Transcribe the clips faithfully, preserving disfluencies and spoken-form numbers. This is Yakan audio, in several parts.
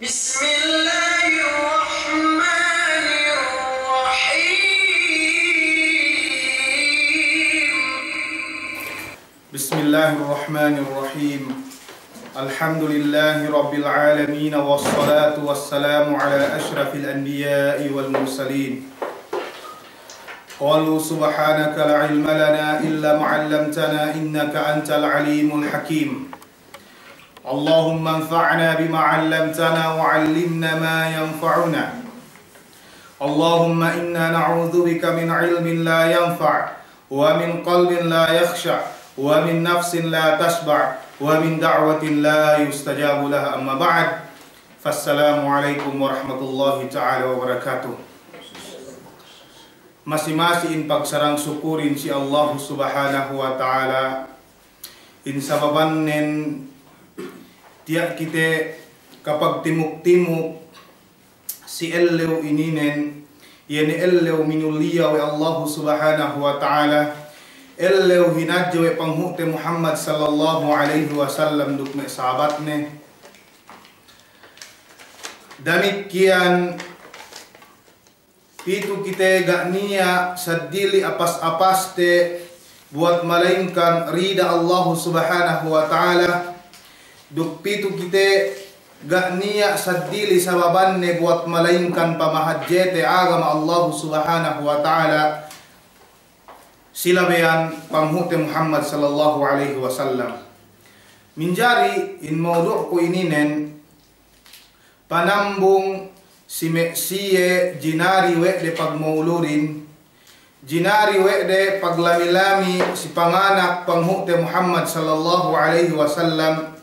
بسم الله الرحمن الرحيم. بسم الله الرحمن الرحيم. الحمد لله رب العالمين، والصلاة والسلام على أشرف الأنبياء والمرسلين. قالوا سبحانك لا علم لنا إلا ما علمتنا إنك أنت العليم الحكيم. اللهم انفعنا بما علمتنا وعلمنا ما ينفعنا. اللهم إنا نعوذ بك من علم لا ينفع ومن قلب لا يخشع ومن نفس لا تشبع ومن دعوة لا يستجاب لها. أما بعد، فالسلام عليكم ورحمة الله تعالى وبركاته. Masi-masi in pagsarang sukurin si Allahu Subhanahu wa Ta'ala, in sababannen tiya' kite kapagtimuk-timuk si ellew ininen, iye ne ellew minuliya we' Allahu Subhanahu wa Ta'ala, ellew hinadje we' panghu'te Muhammad sallallahu alaihi wasallam duk me' sahabatne. Damikkiyan pitu kite ga' niya' saddili apas-apaste buwat malaingkan rida Allahu Subhanahu wa Ta'ala, duk pitu kite ga' niya' saddili sababanne buwat malaingkan pamahadjete agama Allahu Subhanahu wa Ta'ala, si labeyan panghu'te Muhammad sallallahu alaihi wasallam. Minjari in maudu'ku ininen, panambung si me' siye jinari we' de pagmauludin, jinari we' de paglami-lami si panganak panghu'te Muhammad sallallahu alaihi wasallam.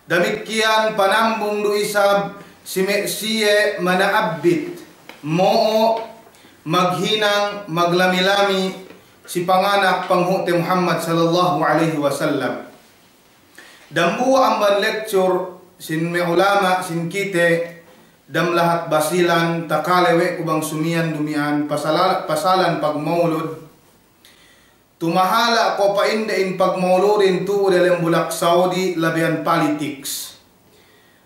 Damikkiyan panambung du isab si me' siye mana'abbit, mo'o, maghinang, maglami-lami si panganak panghu'te Muhammad sallallahu alaihi wasallam. Dambuwa' amban lecture sin me' ulama' sin kite, dam lahat Basilan, takale we' ku bang sumiyan dumiyan pasala-, pasalan pagmaulud. Tumahala' ko' pa'inde in pagmauludin tu'u delem bulak Saudi labeyan politics.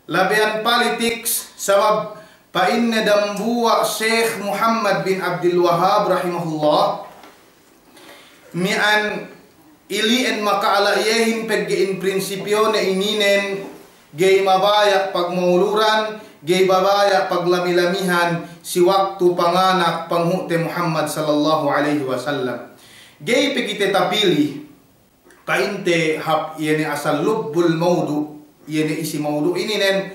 Labeyan politics sabab pa'inne dambuwa' Sheikh Muhammad bin Abdul Wahhab rahimahullah, miya'an ili'en maka'ala' iyehin pegge' in prinsipiyone ininen ga'i mabaya' pagmauluran, ga'i mabaya' paglami-lamihan si waktu panganak panghu'te Muhammad sallallahu alaihi wasallam. Ga'i pe kite tapili pa'inte hap iye ne asal lubbul maudu', iye ne isi maudu' ininen,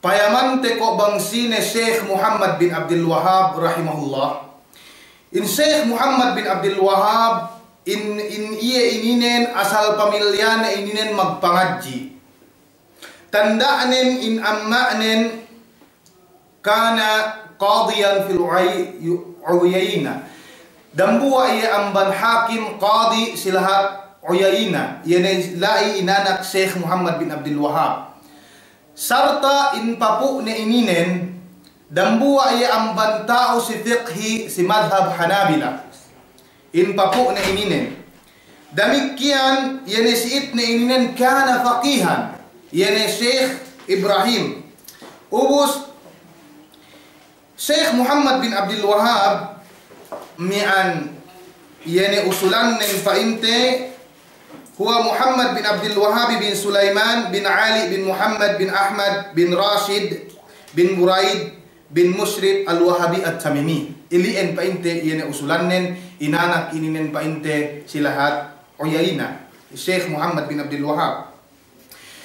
payamante ko' bang sine Sheikh Muhammad bin Abdul Wahhab rahimahullah. In Sheikh Muhammad bin Abdul Wahhab, in, in iye ininen asal pamilyane ininen magpangadji'. Tanda'nen in amma'nen kana qadiyan fil Uwai-, Uyaina. Dambuwa' iye amban hakim qadi si lahat Uyaina. Iye ne la'i inanak Sheikh Muhammad bin Abdul Wahhab. Sarta' in papu'ne ininen, dambuwa' iye amban ta'u si fiqhi si madhab Hanabila. In papu'ne ininen. Damikkiyan, iye ne si itne ininen kana faqihan, iye ne Sheikh Ibrahim. Ubus, Sheikh Muhammad bin Abdul Wahhab, miya'an, iye ne usulannen pa'inte, huwa Muhammad bin Abdul Wahhab bin Sulaiman bin Ali bin Muhammad bin Ahmad bin Rashid bin Buraid bin Mushrid Al-Wahhabi At-Tamimi. Ili'en pa'inte iye ne usulannen, inanak ininen pa'inte si lahat Uyaina. Sheikh Muhammad bin Abdul Wahhab.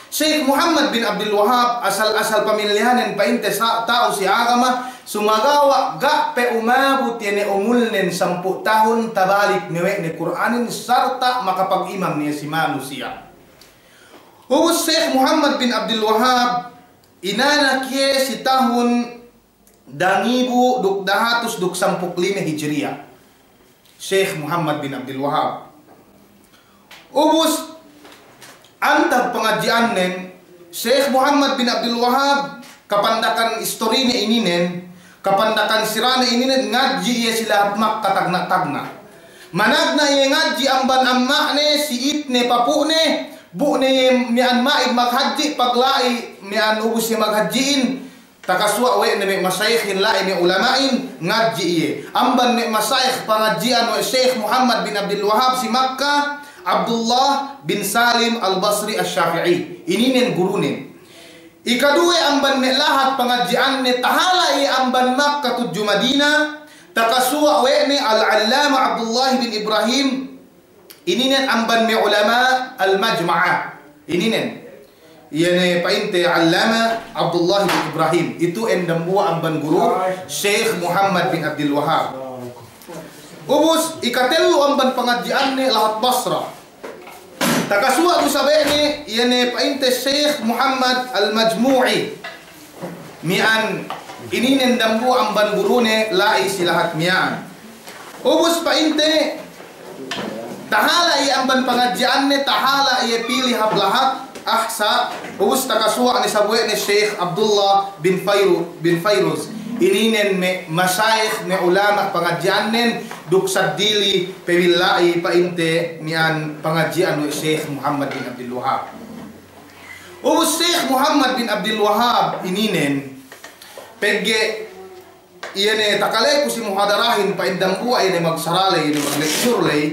Sheikh Muhammad bin Abdul Wahhab asal-asal pamilyanen pa'inte sa-, ta'u si agama, sumagawa' ga' pe umabut iye ne umulnen sampū' tahun tabalik ne we' ne Kur'anin sarta' makapagimam ne si manusiya'. Ubus Sheikh Muhammad bin Abdul Wahhab, inanak iye si tahun dangibu duk dahatus duk sampū' lime Hijriya. Sheikh Muhammad bin Abdul Wahhab. Ubus, antag pangadji'annen, Sheikh Muhammad bin Abdul Wahhab, kapandakan istorine ininen, kapandakan sirane ininen, ngadji' iye si lahat Makka tagna'-tagna'. Managna' iye ngadji' amban amma'ne, si itne papu'ne, Bu ne iye miya'an ma'id maghadji', pagla'i miya'an ubus iye maghadji'in, takasuwa' we' ne me' masayikhin la'i me' ulama'in ngadji' iye. Amban me' masayikh pangadji'an we' Sheikh Muhammad bin Abdul Wahhab si Makkah, Abdullah bin Salim Al-Basri Asy-Syafi'i. Ininen gurunen. Ikaduwe amban me' lahat pangadji'anne tahala' iye amban Makkah tudju Madina, takasuwa' we' ne Al-Allama Abdullah bin Ibrahim, ininen amban me' ulama' Al-Majma'a. Ininen. Iye ne pa'inte Allama Abdullah bin Ibrahim. Itu'en dambuwa' amban guru Sheikh Muhammad bin Abdul Wahhab. Ubus, ikatellu amban pangadji'anne lahat Basra. Takasuwa' du isab we' ne, iye ne pa'inte Sheikh Muhammad Al-Majmu'i. Miya'an ininen dambuwa' amban gurune la'i si lahat miya'an. Ubus pa'inte, tahala' iye amban pangadji'anne, tahala' iye pī hap lahat Ahsa, ubus takasuwa' ne isab we' ne Sheikh Abdullah bin Fayru-, bin Fayruz. Ininen me' masayikh, me' ulama' pangadji'annen duk seddili pe bi la'i pa'inte miya'an pangadji'an we' Sheikh Muhammad bin Abdul Wahhab. Ubus Sheikh Muhammad bin Abdul Wahhab ininen, pegge' iye ne takaleku si muhadarahin pa'in dambuwa' iye ne magsara ley, iye ne maglecture ley.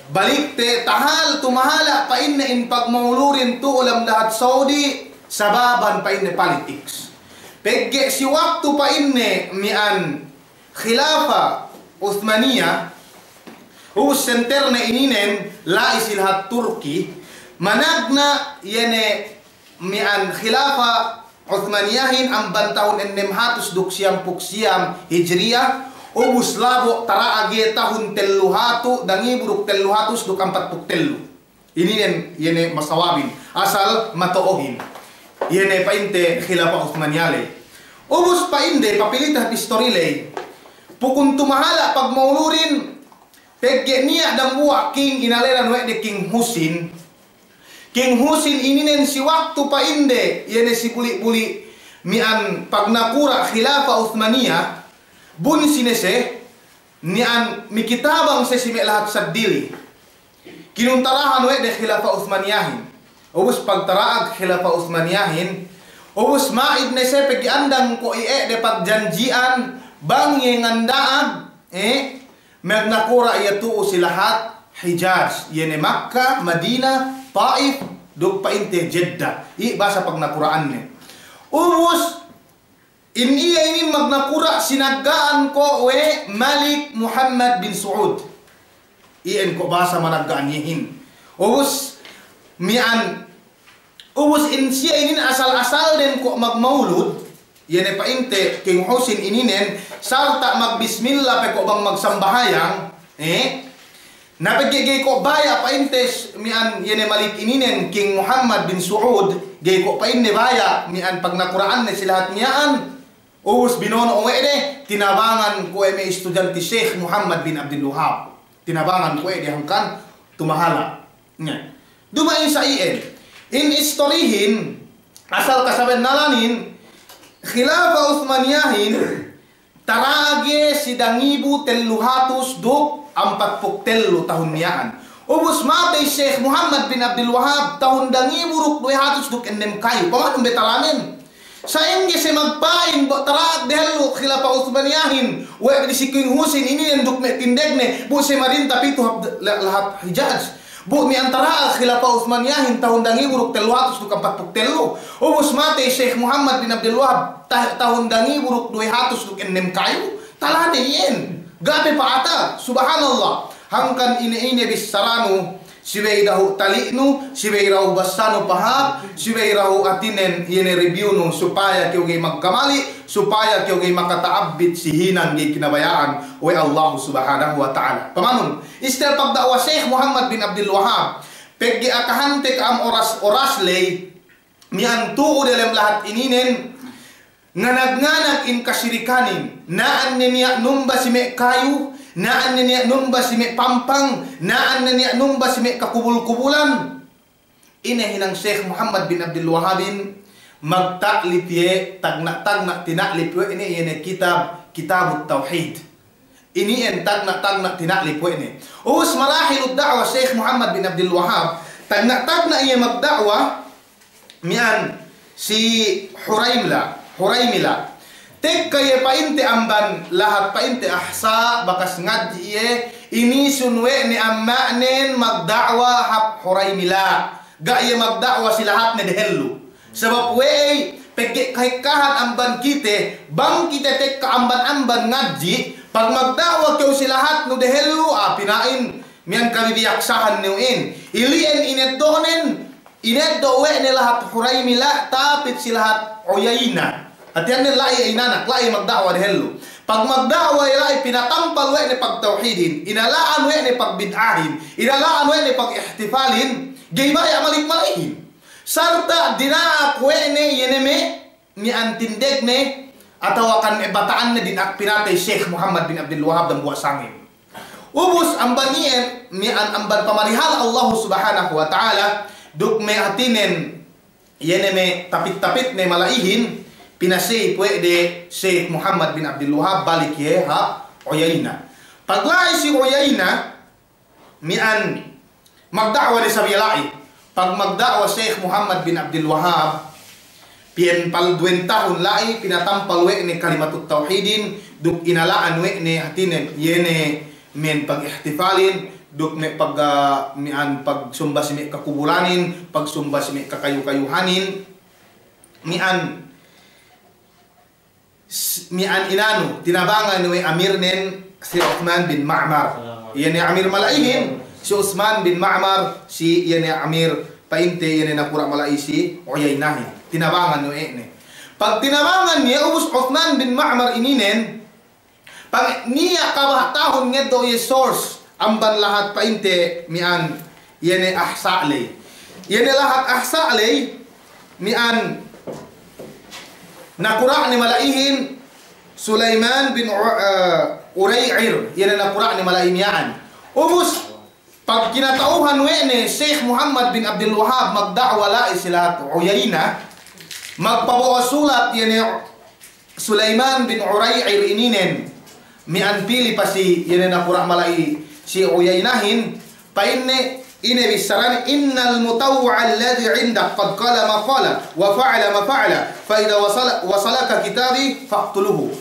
Balikte tahal tumahala' pa'inne in pagmauludin tu'u lam lahat Saudi, sababan pa'inne politics. Pegge' si waktu pa'inne miya'an Khilafa Uthmaniya, ubus senterne ininen la'i si lahat Turki, managna' iye ne miya'an Khilafa Uthmaniyahin amban tahun ennem hatus duk siyampū' siyam Hijriya, ubus labo' tara'ag iye tahun tellu hatu, dangibu duk tellu hatus duk ampatpū' tellu. Ininen, iye ne masawabin, asal mato'ohin. Iye ne pa'inte Khilafa Uthmaniya ley. Ubus pa'inde, papilite hap istori ley. Pukun tumahala' pagmauludin, pegge' niya' dambuwa' king inalenan we' de King Husin. King Husin ininen si waktu pa'inde, iye ne si buli'-buli' miya'an pagnakura' Khilafa Uthmaniya, bunsi ne siye, miya'an mikitabang siye si me' lahat seddili. Kinuntarahan we' de Khilafa Uthmaniyahin. Ubus pagtara'ag Khilafa Uthmaniyahin, ubus ma'id ne siye pegge' andang ko' iye de pagjanji'an bang iye nganda'ag, eh, magnakura' iye tu'u si lahat Hijaz, iye ne Makka, Madina, Taif, duk pa'inte Jedda. I' basa pagnakura'anne. Ubus, in iye inin magnakura' sinagga'an ko' we' Malik Muhammad bin Su'ud. Iyan ko' basa managga'an iyehin. Ubus miya'an, ubus in siye inin asal-asalden ko' magmaulud, iye ne pa'inte King Husin ininen, sarta' magbismilla pe ko' bang magsambahayang, eh? Na pegge' ga'i ko' baya' pa'inte s-, miya'an iye ne Malik ininen, King Muhammad bin Su'ud, ga'i ko' pa'inne baya' miya'an pagnakura'anne si lahat miya'an, ubus binono' we' de, tinabangan kuwe' me' istudyanti Sheikh Muhammad bin Abdul Wahhab. Tinabangan kuwe' de hangkan tumahala'. Nya. Duma'in sa iyan. In istorihin, asal kasabennalanin, Khilafa Uthmaniyahin, tara'ag iye si dangibu tellu hatus duk ampatpū' tellu tahun miya'an. Ubus matey Sheikh Muhammad bin Abdul Wahhab tahun dangibu duk duwe hatus duk ennem kayu. Pamanun be talanen. Sa'ingge siye magpa'in bu tara'ag dehellu Khilafa Uthmaniyahin, we' de si King Husin ininen duk me' tindegne, bu siye marinta pitu hap-, la-, lahat Hijaz. Bu miya'an tara'ag Khilafa Uthmaniyahin tahun dangibu duk tellu hatus duk ampatpū' tellu. Ubus matey Sheikh Muhammad bin Abdul Wahhab ta-, tahun dangibu duk duwe hatus duk ennem kayu. Talane iyan. Ga' pe pa'ata. Subhanallah. Hangkan ine-ine bissaranu, subey dahu' tali'nu, subey dahu' basanu pahāp, subey dahu' atinen iye ne review-nu, supaya kew ga'i magkamali', supaya kew ga'i makata'abbit si hinang ga'i kinabaya'an we' Allahu Subhanahu wa Ta'ala. Pamanun, istel pagda'wa Sheikh Muhammad bin Abdul Wahhab, pegge' akahante ka'am oras-oras ley, miya'an tu'u delem lahat ininen, nganag-nganag in kasirikanin, na'an ne niya' numba si me' kayu, na'an ne niya' numba si me' pampang, na'an ne niya' numba si me' kakubul-kubulan. Ine hinang Sheikh Muhammad bin Abdul Wahhabin, magta'lif iye, tagna'-tagna' tina'lif we' ne, iye ne kitab, Kitabut Tawhid. Ini'en tagna'-tagna' tina'lif we' ne. Ubus Marahilut Da'wah Sheikh Muhammad bin Abdul Wahhab, Tagna'-tagna' iye magda'wa, miya'an si Huraymila, Huraymila. Tekka iye pa'inte amban lahat pa'inte Ahsa, bakas ngadji' iye, inisun we' ne amma'nen magda'wa hap Huraymila. Ga' iye magda'wa si lahatne dehellu. Sabab we'ey, pegge' kahekkahan amban kite, bang kite tekka amban-amban ngadji', pag magda'wa kew si lahatnu dehellu, ah, pina'in, miya'an kabibiyaksahan niyu in. Ili'en ineddo'nen, ineddo' we' ne lahat Huraymila, tapit si lahat Uyayna. Hātinen la'i inanak, la'i magda'wa dehellu. Pag magda'wa iye la'i pinatampal we' ne pagtawhidin, inala'an we' ne pagbid'ahin, inala'an we' ne pagihtifalin, ga'i baya' malik mala'ihin. Sarta' dina'ak we' ne iye ne me' miya'an tindegne atawa kan me' bata'anne dina'ak pinatey Sheikh Muhammad bin Abdul Wahhab dambuwa' sangem. Ubus amban iyan, miya'an amban pamarihala Allahu Subhanahu wa Ta'ala, duk me' hātinen, iye ne me' tapit-tapitne mala'ihin, pinasey we' de Sheikh Muhammad bin Abdul Wahhab balik iye hap Uyayna. Pagla'i si Uyayna, miya'an magda'wa de sabi la'i. Pag magda'wa Sheikh Muhammad bin Abdul Wahhab, piyen pal duwen tahun la'i, pinatampal we' ne kalimatut tawhidin, duk inala'an we' ne hātinen, iye ne me' pagihtifalin, duk me' pag, ah, miya'an pagsumba si me' kakubulanin, pagsumba si me' kakayu-kayuhanin, miya'an S-, miya'an inanu, tinabangan we' amirnen si Uthman bin Ma'mar. Iye ne amir mala'ihin, si Uthman bin Ma'mar, si iye ne amir pa'inte, iye ne nakura' mala'i si Uyaynahin. Tinabangan we' ne. Pag tinabangan iye, ubus Uthman bin Ma'mar ininen, pag niya' kaba' tahun ngeddo' iye source, amban lahat pa'inte miya'an iye ne Ahsa' ley. Iye ne lahat Ahsa' ley, miya'an nakura'ne mala'ihin Sulaiman bin U-, eh, Uray'ir, iye ne nakura'ne mala'i miya'an. Ubus, pag kinata'uhan we' ne Sheikh Muhammad bin Abdul Wahhab magda'wa la'i si lahat Uyayna, magpabo'o sulat iye ne Sulaiman bin Uray'ir ininen, miya'an pili pa si, iye ne nakura' mala'i si Uyaynahin, pa'inne, ine bissarane, "Innal mutawwi'a alladhi 'indak qad qala ma qala, wa fa'ala ma fa'ala, fa idha wasala-, wasalaka kitabi faqtuluhu."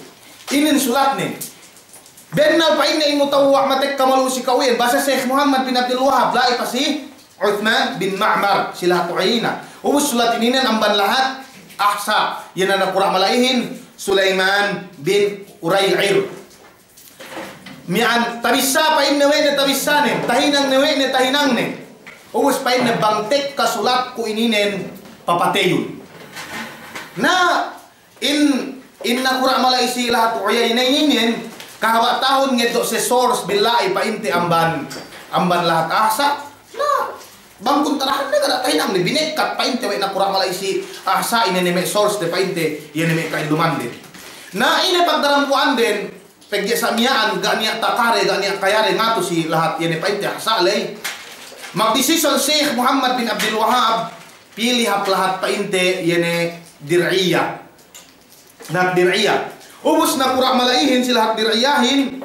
Inin sulatne. Bennal pa'inne in mutawwi' matekka malu'u si ka'u iyan, bahasa Sheikh Muhammad bin Abdul Wahhab, la'i pa si Uthman bin Ma'mar, si lahat Uyayna. Ubus sulat ininen amban lahat Ahsa', iye ne nakura' mala'ihin Sulaiman bin Uray'ir. Miya'an tabissa pa'inne we' ne tabissanen, tahinangne we' ne tahinangne. Ubus pa'inne bang tekka sulatku ininen papateyun. Na In, in nakura' mala'i si lahat Uyayna inin, kahaba' tahun ngeddo' siye source bi la'i pa'inte amban, amban lahat Ahsa'. Na, bang kuntarahan ne ga' da tahinang ne, binekkat pa'inte we' nakura' mala'i si Ahsa' inin ne me' source de pa'inte, iye ne me' ka'ellumanden. Na ine pagdarambuwanden, pegge' sa' miya'an, ga' niya' takare, ga' niya' kayare ngatu si lahat, iye ne pa'inte Ahsa' ley. Magdesisyon Sheikh Muhammad bin Abdul Wahhab, pili hap lahat pa'inte, iye ne Dir'iyah. Lahat Dir'iyah. Ubus nakura' mala'ihin si lahat Dir'iyahin,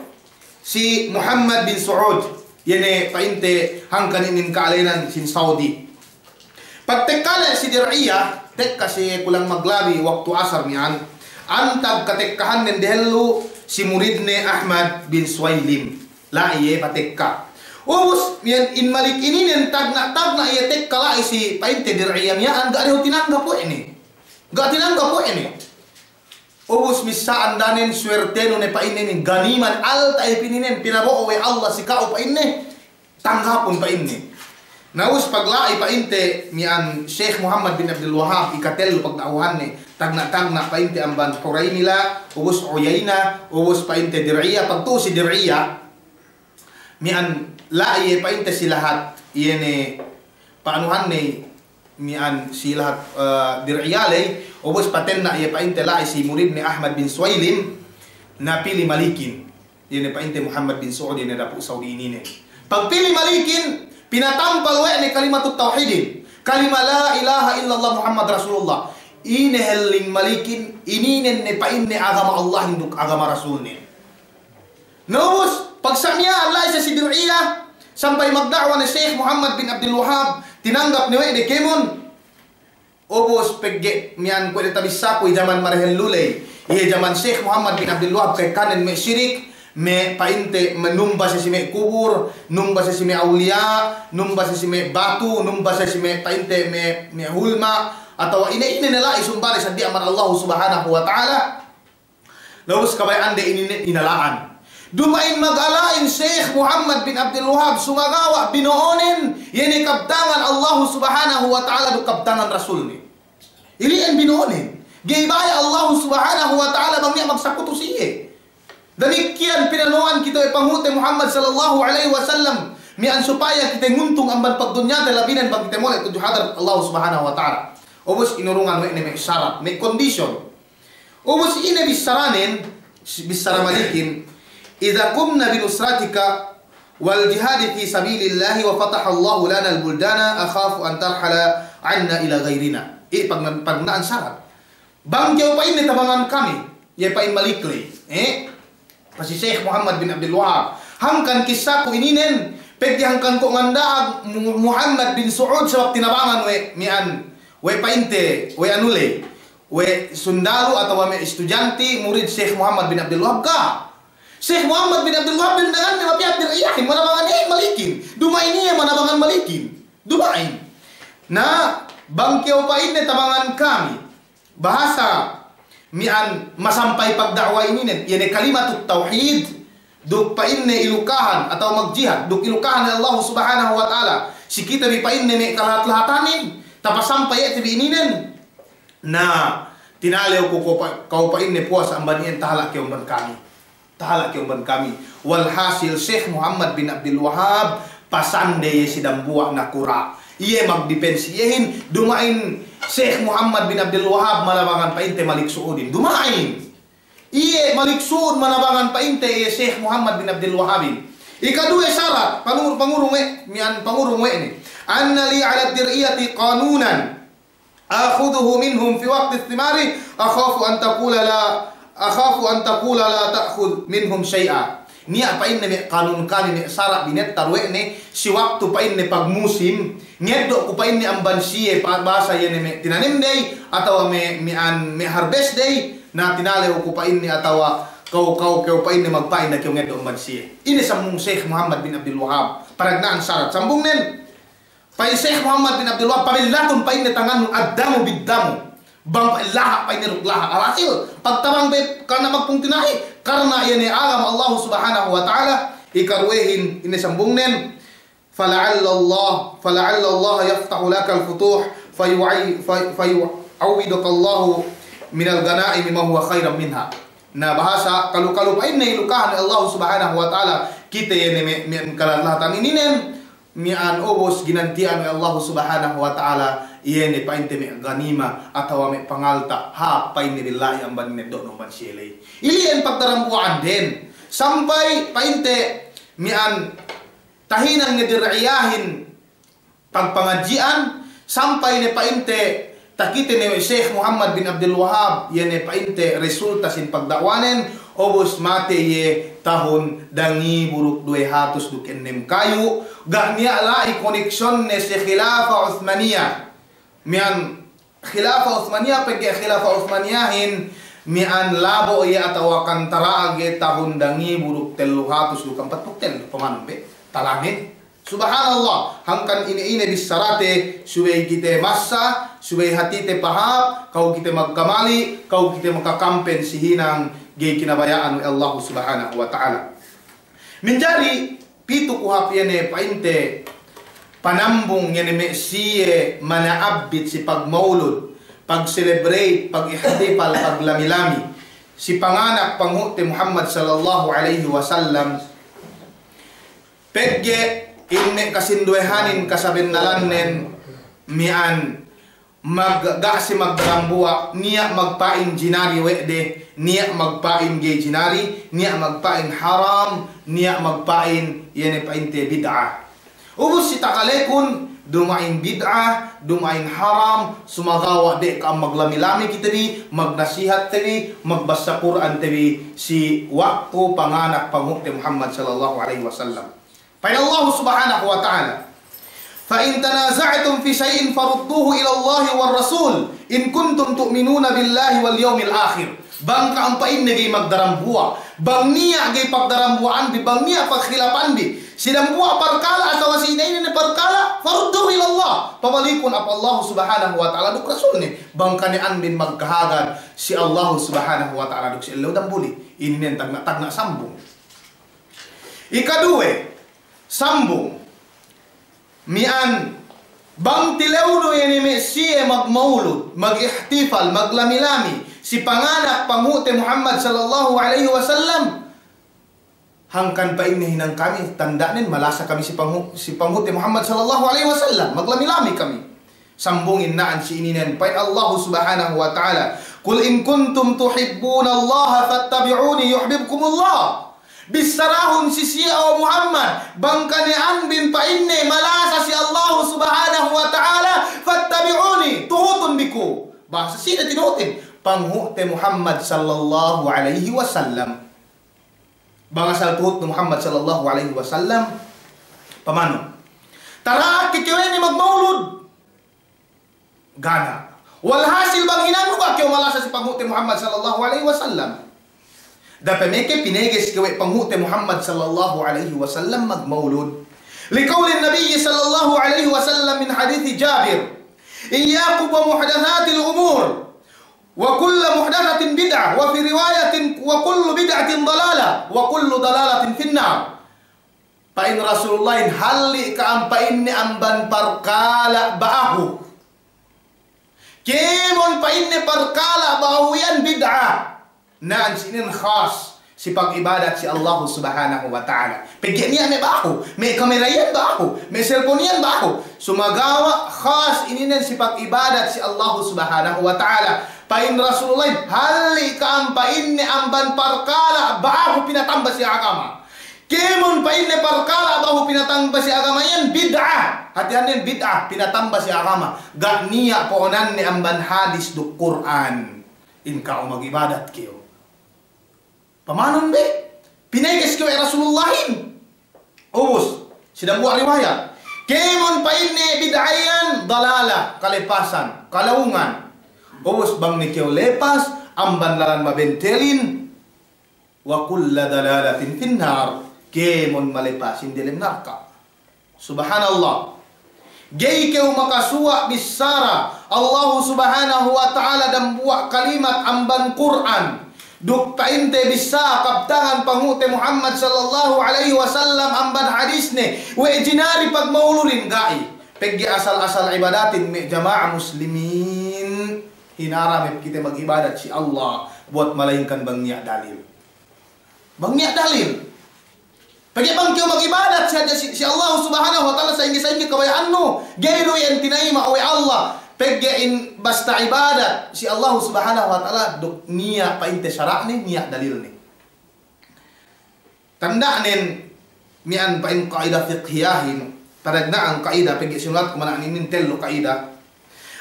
si Muhammad bin Su'ud. Iye ne pa'inte hangkan inin ka'alenan sin Saudi. Pagtekka le si Dir'iyah, tekka si kulang maglabi waktu asar miya'an. Antag katekkahannen dehellu si muridne Ahmad bin Suwaylim. La'i iye patekka. Ubus, miya'an in Malik ininen tagna'-tagna' iye tekka la'i si pa'inte Dir'iyah miya'an, ga' dehu tinanggap we' ne. Ga' tinanggap we' ne. Ubus missā andanen suwertenu ne pa'inne inin, ganiman alta' iye pininen, pinabo'o we' Allah si ka'u pa'inne, tanggapun pa'inne. Na ubus pagla'i pa'inte miya'an Sheikh Muhammad bin Abdul Wahhab ikatellu pagda'wahanne, tagna'-tagna' pa'inte amban Huraymila, ubus Uyayna, ubus pa'inte Dir'iyah, pagtu'u si Dir'iyah, miya'an la'i iye pa'inte si lahat, iye ne pa'anuhanne miya'an si lahat, eh, Dir'iyah ley, ubus patenna' iye pa'inte la'i si muridne Ahmad bin Suwaylim, na pili Malikin. Iye ne pa'inte Muhammad bin Su'ud iye ne dapu' Saudi ininen. Pagpili Malikin, pinatampal we' ne kalimatut tawhidin. Kalima la ilaha illallah Muhammad Rasulullah. Ine helling Malikin, ininen ne pa'inne agama Allahin duk agama Rasulnen. Na ubus, pagsa' miya'an la'i siye si Dir'iyah, sampay magda'wa ne Sheikh Muhammad bin Abdul Wahhab, tinanggap ne we' de kēmon. Ubus pegge' miya'an kuwe' de tabissāku iye jaman marehel luley, iye jaman Sheikh Muhammad bin Abdul Wahhab ka'ekkanen me' sirik, me' pa'inte me' numba siye si me' kubur, numba siye si me' awliya, numba siye si me' batu, numba siye si me' pa'inte me', me' hulma, atawa ine-ine ne la'i sumba de seddili amban Allahu Subhanahu wa Ta'ala. Laus kabaya'ande inin inala'an. Duma'in magala'in Sheikh Muhammad bin Abdul Wahhab sumagawa' bino'onen, iye ne kabtangan Allahu Subhanahu wa Ta'ala duk kabtangan Rasulne. Ili'en bino'onen. Ga'i baya' Allahu Subhanahu wa Ta'ala bang niya' magsakutu si iye. Damikkiyan pinano'an kite we' Panghu'te Muhammad sallallahu alaihi wasallam, miya'an supaya kite nguntung amban pagdunyate, labinen bang kite mole' tudju hadarat Allahu Subhanahu wa Ta'ala. Ubus inurungan we' ne me' sarat, me' condition. Ubus ine bissaranen, bissara Malikin, "Idza qumna bi nusratika wal jihadi fi sabilillahi wa fatahallahu lana al-buldana, akhafu an tarhala anna ila ghairina." Iye pagna-, pagna'an sarat. Bang kew pa'inne tabangan kami, iye pa'in Malik ley, eh? Pasi Sheikh Muhammad bin Abdul Wahhab. Hangkan kissaku ininen, pegge' hangkan ko' nganda'ag Mu-, Muhammad bin Su'ud sabab tinabangan we' miya'an, we' pa'inte, we' anu ley. We' sundalu atawa me' istudyanti, murid Sheikh Muhammad bin Abdul Wahhab ga'. Sheikh Muhammad bin Abdul Wahhab dandanganne mapiya' dir'iyahin, manabangan iye Malikin. Duma'in iye manabangan Malikin. Duma'in. Na, bang kew pa'inne tabangan kami. Bahasa miya'an masampay pagda'wa ininen, iye ne kalimatut tawhid, duk pa'inne ilukahan atawa magjihad, duk ilukahan we' Allahu Subhanahu wa Ta'ala. Si kite bi pa'inne me' kalahat-lahatanin, tapasampay iye te bi ininen. Na, tinalew ku ko' pa-, ka'u pa'inne puwas amban iyan tahala' kew amban kami. Tahala' kew amban kami. Walhasil, Sheikh Muhammad bin Abdul Wahhab, pasande iye si dambuwa' nakura'. Iye magdipensi iyehin, duma'in Sheikh Muhammad bin Abdul Wahhab manabangan pa'inte Malik Su'udin. Duma'in. Iye Malik Su'ud manabangan pa'inte iye Sheikh Muhammad bin Abdul Wahhabin. Ikaduwe sarat, pangur-, pangurung we', miya'an pangurung we' ne. Anna li ala dir'iyati qanunan. Akhudhuhu minhum fi waqti thimari, akhafu an taqula la, akhafu an taqula la ta'khudh minhum shay'a. Niya' pa'inne me' kanun kami me' sara' binettar we' ne, si waktu pa'inne pagmusim, ngeddo' ku pa'inne amban siye pa-, bahasa iye ne me' tinanem dey, atawa me', me' an, me' harvest dey, na tinalew ku pa'inne atawa ka'u, ka'u kew pa'inne magpa'in na kew ngeddo' amban siye. Ine sambung Sheikh Muhammad bin Abdul Wahhab, panagna'an sarat sambungnen. Pa'in Sheikh Muhammad bin Abdul Wahhab, pabellatun pa'inne tanganun ad-damu bid-damu. Bang pa'in laha', pa'inne duk laha'. Alhasil, pagtabang be karna' magpungtina'i, karna' iye ne agama Allah Subhanahu wa Ta'ala, ikaruwehin ine sambungnen, fala'alla Allah, fala'alla Allah yaftahu lakal futuh, fayu'i-, fa-, fayu'awwiduka Allahu minal ghanaimi ma huwa khairan minha. Na bahasa, kalu-kalu pa'inne ilukahan Allah Subhanahu wa Ta'ala, kite iye ne me', me' kalahat-lahatan ininen, miya'an ubus ginanti'an we' Allahu Subhanahu wa Ta'ala, iye ne pa'inte me' ganima atawa me' pangalta', hāp pa'inte billahi amban ngeddo'nu amban siye ley. Ili'en pagtarambuwa'anden, sampay pa'inte miya'an tahinang ne dir'iyahin pagpangadji'an, sampay ne pa'inte takite ne we' Sheikh Muhammad bin Abdul Wahhab, iye ne pa'inte resulta sin pagda'wanen, ubus matey iye tahun dangibu duk duwe hatus duk ennem kayu, ga' niya' la'i koneksiyonne si Khilafa Uthmaniya. Miya'an Khilafa Uthmaniya, pegge' Khilafa Uthmaniyahin, miya'an labo' iye atawa kantara'ag iye tahun dangibu duk tellu hatus duk ampatpū' tellu, pamanun be, talanen. Subhanallah, hangkan ine-ine bissarate, subey kite massa, subey hatite pahāp, ka'u kite magkamali', ka'u kite makakampen si hinang ga'i kinabaya'an we' Allahu Subhanahu wa Ta'ala. Minjari pitu ku hāp iye ne pa'inte panambung iye ne me' siye mana'abbit si pagmaulud, pag-celebrate, pag-ihtifal, paglami-lami si panganak panghu'te Muhammad sallallahu alaihi wasallam. Pegge' in me' kasinduwehanin kasabennalannen miya'an mag-, ga' si magdarambuwa', niya' magpa'in jinari we' de, niya' magpa'in ga'i jinari, niya' magpa'in haram, niya' magpa'in iye ne pa'inte bid'a. Ubus si takalekun, duma'in bid'a, duma'in haram, sumagawa' de' ka'am maglami-lami kite bi, magnasihat te bi, magbassa Kur'an te bi, si waktu panganak panghu'te Muhammad sallallahu alaihi wasallam. Pa'in Allah Subhanahu wa Ta'ala, فإن تنازعتم في شيء فردوه إلى الله والرسول إن كنتم تؤمنون بالله واليوم الآخر. Bang ka'am pa'inne ga'i magdarambuwa', bang niya' ga'i pagdarambuwa'anbi, bang niya' pagkhilapanbi si dambuwa' parkala' atawa si ine-ine ne parkala', فردوه إلى الله. Pabalikun pa Allah Subhanahu wa Ta'ala duk Rasulne. Bang kaniya'anbin magkahagad si Allah Subhanahu wa Ta'ala duk si ellew damuli. Inin tagna'-tagna' sambung. Ikaduwe, sambung. Miya'an, bang tilewnu iye ne me' siye magmaulud, magihtifal, maglami-lami si panganak panghu'te Muhammad sallallahu alaihi wasallam, hangkan pa'inne hinang kami, tanda'nen malasa kami si panghu-, si panghu'te Muhammad sallallahu alaihi wasallam, maglami-lami kami. Sambungin na'an si ininen, pa'in Allah Subhanahu wa Ta'ala, قل إن كنتم تحبون الله فاتبعوني يحببكم الله. Bissarahun si siye, o Muhammad, bang kaniya'anbin pa'inne malasa si Allah Subhanahu wa Ta'ala, فاتبعوني, tuhutunbi ku. Bahasa sine tinuhutin? Panghu'te Muhammad sallallahu alaihi wasallam. Bang asal tuhutnu Muhammad sallallahu alaihi wasallam, pamanu? Tara'ak ke kew inin magmaulud. Ga' ne. Walhasil bang hinangnu ga' kew malasa si panghu'te Muhammad sallallahu alaihi wasallam. Dape meke pineges kew we' panghu'te Muhammad sallallahu alaihi wasallam magmaulud. لقول النبي صلى الله عليه وسلم من حديث جابر: إياكم ومحدثات الأمور، وكل محدثة بدعة، وفي رواية: وكل بدعة ضلالة، وكل ضلالة في النار. Pa'in Rasulullahin, halli' ka'am pa'inne amban parkala' ba'ahu. Kēmon pa'inne parkala' ba'ahu iyan bid'a. Na'an si inin khas si pag'ibadat si Allahu Subhanahu wa Ta'ala. Pegge' niya' me' ba'ahu, me' kamera iyan ba'ahu, me' cellphone iyan ba'ahu. Sumagawa' khas ininen si pag'ibadat si Allahu Subhanahu wa Ta'ala. Pa'in Rasulullahin, halli' ka'am pa'inne amban parkala' ba'ahu pinatamba si agama. Kēmon pa'inne parkala' ba'ahu pinatamba si agama iyan bid'a. Hātinen bid'a, pinatamba si agama. Ga' niya' po'onanne amban hadis duk Kur'an. In ka'u mag'ibadat kew. Pamanun be? Pineges kew we' Rasulullahin. Ubus, si dambuwa' riwayat. Kēmon pa'inne bid'a iyan, dalalah, kalepasan, kalaungan. Ubus bang ne kew lepas amban lalan mabentelin, وكل ضلالة في النار, kēmon malepasin delem narka'. Subhanallah. Ga'i kew makasuwa' bissara Allahu Subhanahu wa Ta'ala dambuwa' kalimat amban Kur'an. Duk pa'inte bissā kabtangan panghu'te Muhammad sallallahu alaihi wasallam amban hadisne, we' jinari pagmauludin, ga'i. Pegge' asal-asal ibadatin me' jama'a muslimin. Hinaram hep kite mag'ibadat si Allah buwat malaingkan bang niya' dalil. Bang niya' dalil. Pegge' bang kew mag'ibadat si hadja si, si Allah Subhanahu wa Ta'ala sa'ingge-sa'ingge kabaya'annu, ga'i du iyan tinayima' we' Allah. Pegge' in basta ibadat si Allah Subhanahu wa Ta'ala duk niya' pa'inte sara'ne, niya' dalilne. Tanda'nen miya'an pa'in qa'idah fiqhiyahin, tadagna'an qa'idah, pegge' sinulatku mana'an inin tellu qa'idah.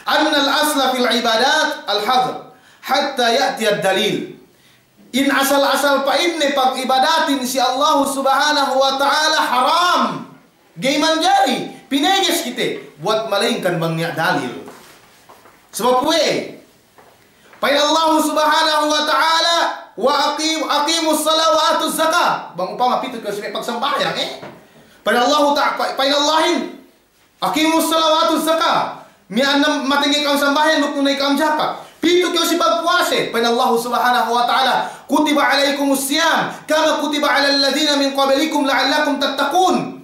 أن الأصل في العبادات الحظر حتى يأتي الدليل. In asal-asal pa'inne pag'ibadatin si Allahu Subhanahu wa Ta'ala haram. Ga'i manjari, pineges kite, buwat malaingkan bang niya' dalil. Sabab we', pa'in Allahu Subhanahu wa Ta'ala, wa aqim-, aqimus salah wa atuz zakah. Bang upama pitu kew si me' pagsambahayang, eh? Pa'in Allahu Ta-, pa-, pa'in Allahin, aqimus salah wa atuz zakah. Miya'an ne matengge ka'am sambahayang, duk tunay ka'am jakat. Pitu kew si pagpuwase. Pa'in Allahu Subhanahu wa Ta'ala, kutiba alaikumus siyam, kama kutiba alal ladhina min qablikum la'allakum tattaqun.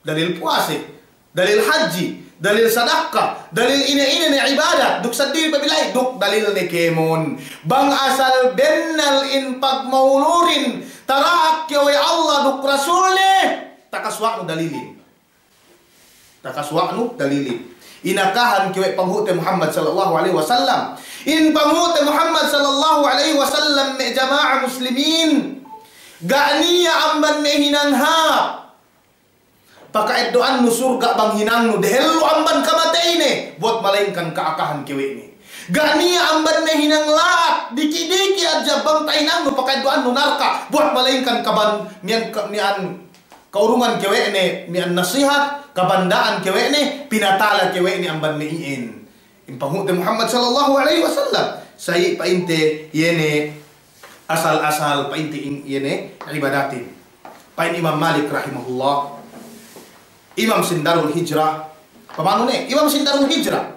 Dalil puwase, dalil hadji, dalil sadakka, dalil ine-ine ne ibadat, duk seddili pabilay, duk dalilne kēmon. Bang asal bennal in pagmauludin, tara'ak kew we' Allah duk Rasulne, takasuwa'nu dalilin. Takasuwa'nu dalilin. Inakahan kew we' panghu'te Muhammad sallallahu alaihi wasallam. In panghu'te Muhammad sallallahu alaihi wasallam me' jama'a muslimin. Ga' niya' amban me' hinang hāp paka'eddo'annu surga' bang hinangnu dehellu amban kamateyne, buwat malaingkan ka'akahan kew we' ne. Ga' niya' amban me' hinang la'at, diki'-diki' hadja bang tahinangnu paka'eddo'annu narka', buwat malaingkan kaban-, miya'an ka-, miya'an kaurungan kew we' ne, miya'an nasihat, kabanda'an kew we' ne, pinatala kew we' ne amban me' iyan. In panghu'te Muhammad sallallahu alaihi wasallam, sa'i pa'inte iye ne asal-asal pa'inte in iye ne ibadatin. Pa'in Imam Malik rahimahullah, imam sin Darul Hijrah, pamanu ne, imam sin Darul Hijrah.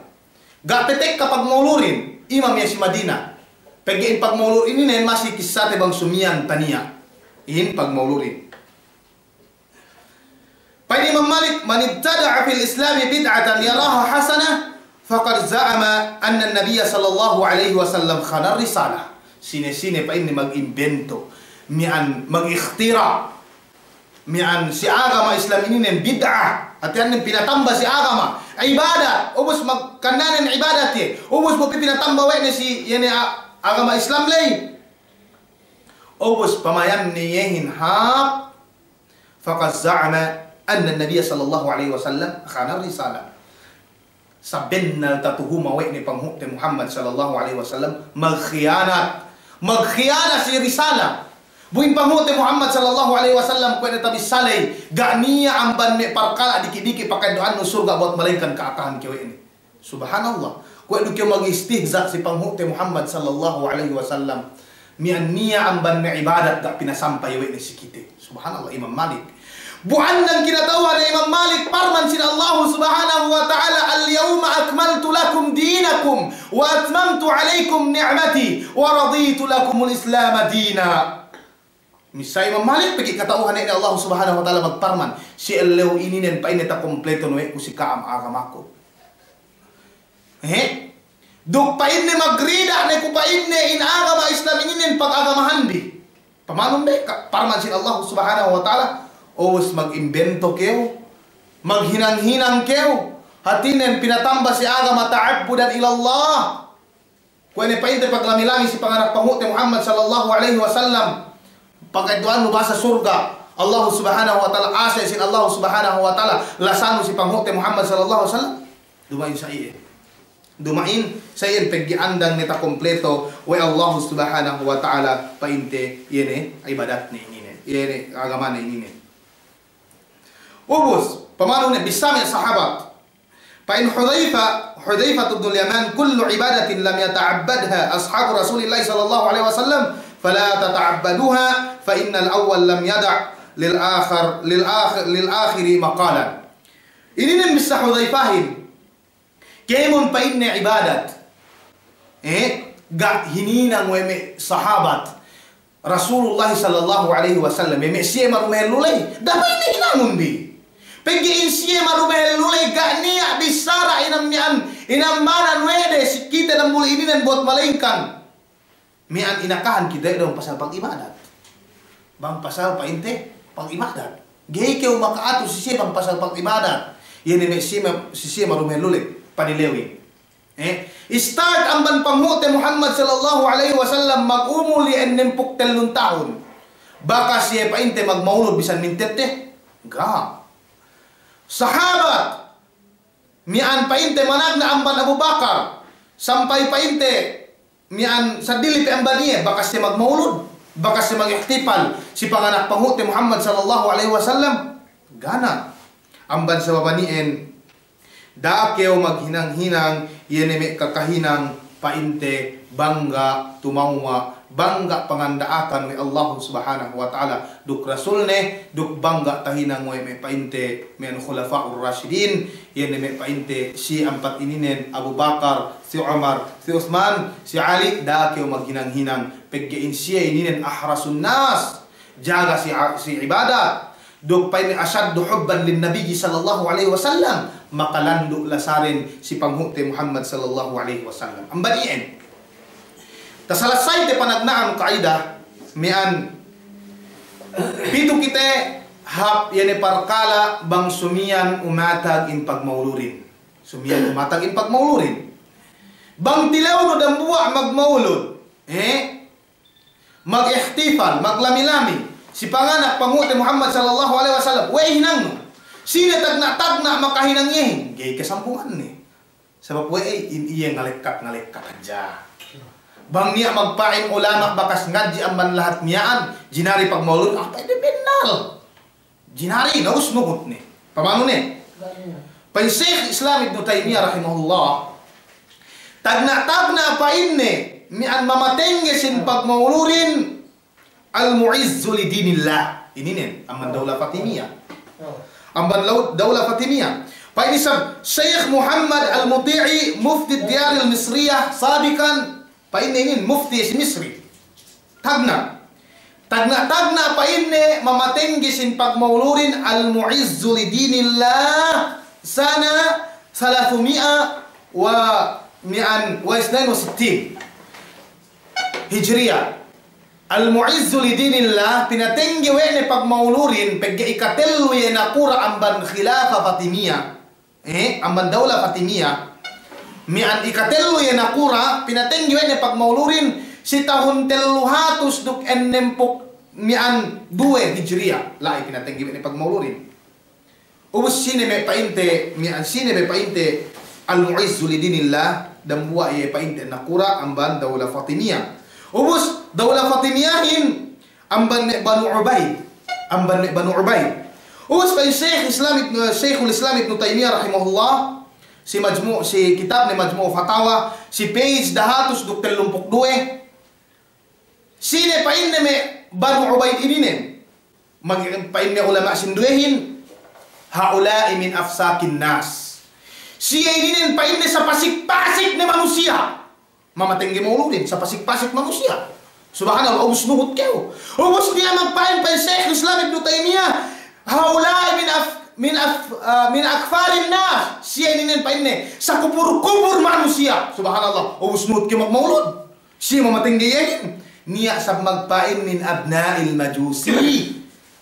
Ga' pe tekka pagmauludin, imam iye si Madina. Pegge' in pagmaulud inin ne masi kissate bang sumiyan taniya'. In pagmauludin. Pa'in Imam Malik, "Man ibtada'a fil Islami bid'atan yaraha hasanah, faqad za'ama anna an-nabiyya sallallahu alaihi wasallam khana risalah." Sine-sine pa'inne mag-imbento, miya'an mag-ikhtira', miya'an si agama Islam ininen bid'ah, hātinen pinatamba si agama, ibadat, ubus mag-, kannanen ibadat iye, ubus bu pinatamba we' ne si, iye ne a-, agama Islam ley. Ubus pamayanne iyehin hāp, faqad za'ama anna an-nabiyya sallallahu alaihi wasallam khana risalah. Sabennal tatuhuma we' ne panghu'te Muhammad sallallahu alaihi wasallam magkhiyanat. Magkhiyanat si risalah. Bu in panghu'te Muhammad sallallahu alaihi wasallam kuwe' ne tabissā ley, ga' niya' amban me' parkala' diki'-diki' paka'eddo'annu surga' buwat malaingkan ka'akahan kew we' ne. Subhanallah. Kuwe' du kew magistihza' si panghu'te Muhammad sallallahu alaihi wasallam. Miya'an niya' amban me' ibadat ga' pinasampay we' ne si kite. Subhanallah, Imam Malik. Bu andang kinata'uhan Imam Malik, parman sin Allahu subhanahu wa ta'ala, "Al-yawma akmaltu lakum dinakum, wa atmamtu alaikum ni'mati, wa raditu lakumul Islama dina." Missā Imam Malik pegge' kata'uhan ne Allahu subhanahu wa ta'ala magparman, "Si ellew ininen pa'inne takompleto ne we' ku si ka'am agamaku." He? Duk pa'inne magrida' ne ku pa'inne in agama Islam ininen pagagamahanbi. Pamanun be, ka-, parman sin Allahu subhanahu wa ta'ala, ubus mag-imbento kew, maghinang-hinang kew, hātinen pinatamba si agama ta'abbudan ilallah. Kuwe' ne pa'inte paglami-lami si panganak panghu'te Muhammad sallallahu alaihi wasallam. Paka'eddo'annu bahasa surga', Allahu subhanahu wa ta'ala, asal sin Allahu subhanahu wa ta'ala, lasanu si panghu'te Muhammad sallallahu alaihi wasallam. Duma'in sa iye. Duma'in sa iye pegge' andang ne takompleto we' Allahu subhanahu wa ta'ala pa'inte iye ne ibadatne ininen, iye ne agamane ininen. Ubus, pamanun ne bissā me' sahabat. Pa'in Hudhaifa, Hudhaifa ibnul Yaman, "Kullu ibadatin lam yata'abbadha ashabu Rasulillahi sallallahu alaihi wasallam, fala tata'abbaduha, fa innal awwal lam yada' lil akhar, lil akhir, lil akhiri maqalan." Ininen bissā Hudhaifahin. Kēmon pa'inne ibadat, eh, ga' hininang we' me' sahabat Rasulullah sallallahu alaihi wasallam, me' siye marumehellu ley, da'a pa'inne hinangun bi. Pegge' in siye marumehellu ley, ga' niya' bissara inam miya'an, inam manan we' de si kite dambuli ininen buwat malaingkan miya'an inakahan kite dong pasal pag'ibadat. Bang pasal pa'inte pag'ibadat. Ga'i kew maka'atu si siye bang pasal pag'ibadat. Iye ne me' siye ma-, si siye marumehellu ley, panilewin. Eh, start amban panghu'te Muhammad sallallahu alaihi wasallam mag'umul iye ennempū' tellun tahun. Bakas iye pa'inte magmaulud bisan mintedde? Ga'. Sahabat, miya'an pa'inte managna' amban Abu Bakar, sampay pa'inte miya'an seddili pe amban iye, bakas siye magmaulud, bakas siye magihtifal si panganak panghu'te Muhammad sallallahu alaihi wasallam. Ga' ne. Amban sabab inin, da'a kew maghinang-hinang, iye ne me' kakahinang pa'inte bang ga' tumawma', bang ga' panganda'akan we' Allahu subhanahu wa ta'ala duk Rasulne, duk bang ga' tahinang we' me' pa'inte me' khulafa'ur rashidin, iye ne me' pa'inte si ampat ininen, Abu Bakar, si Umar, si Usman, si Ali, da'a kew maghinang-hinang, pegge' in siye ininen ahrasun nas, jaga si a-, si ibadat, duk pa'inne ashaddu hubban lin Nabiyyi sallallahu alaihi wasallam, makalandu' lasaden si panghu'te Muhammad sallallahu alaihi wasallam. Amban iyan. Tasalasayte panagna'an ka'idah, miya'an pitu kite hap iye ne parkala' bang sumiyan umatag in pagmauludin. Sumiyan umatag in pagmauludin. Bang tilewnu dambuwa' magmaulud, eh? Magihtifal, maglami-lami si panganak panghu'te Muhammad sallallahu alaihi wasallam, we' hinangnu. Sine tagna'-tagna' makahinang iyehin, ga'i kasambunganne. Sabab we' in iye ngalekkat-ngalekkat hadja. Bang niya' magpa'in ulama' bakas ngadji' amban lahat miya'an, jinari pagmaulud, apa ide bennal? Jinari, na ubus nuhut ne. Pamanu ne? Pa'in Shaykh Islam Ibnu Taymiyah rahimahullah, tagna'-tagna' pa'inne, miya'an mamatengge sin pagmauludin, al-mu'izzu li dinillah. Ininen, amban dawla Fatimiyah. Amban lau-, dawla Fatimiyah. Pa'in isab Shaykh Muhammad Al-Muti'i, mufti Diyar Al-Misriyah, sabiqan, pa'inne inin mufti si Misri. Tagna'. Tagna'-tagna' pa'inne mamatengge sin pagmauludin al-mu'izzu li dinillah sana thalathumi'a wa mi'an wa isnain wa sittin Hijriya. Al-mu'izzu li dinillah, pinatengge we' ne pagmauludin, pegge' ikatellu iye nakura' amban khilafa Fatimiyah. Eh, amban dawla Fatimiyah, miya'an ikatellu iye nakura', pinatengge we' ne pagmauludin, si tahun tellu hatus duk ennempū' miya'an duwe Hijriya, la'i pinatengge we' ne pagmauludin. Ubus sine me' pa'inte, miya'an sine me' pa'inte al-mu'izzu li dinillah, dambuwa' iye pa'inte nakura' amban dawla Fatimiyah. Ubus dawla Fatimiyahin, amban me' Banu Ubaid. Amban me' Banu Ubaid. Ubus pa'in Shaykh Islam Ibn, Shaykhul Islam Ibnu Taymiyah rahimahullah, si Majmu', si kitabne Majmu' Fatawa, si page dahatus duk tellumpū' duwe. Sine pa'inne me' Banu Ubaid ininen? Mag-, pa'in me' ulama' sinduwehin, ha'ula'i min afsakin nas. Siye ininen pa'inne sapasik-pasik ne manusiya'. Mamatengge mauludin, sapasik-pasik manusiya'. Subhanallah, ubus nuhut kew. Ubus niya' magpa'in, pa'in Shaykh Islam Ibnu Taymiyah, ha'ula'i min af-, min af-, ah, min akfarin nas. Siye ininen pa'inne sakupur-kupur manusiya'. Subhanallah, ubus nuhut kew magmaulud. Siye mamatengge iyehin. Niya' sab magpa'in min abna'il majusi.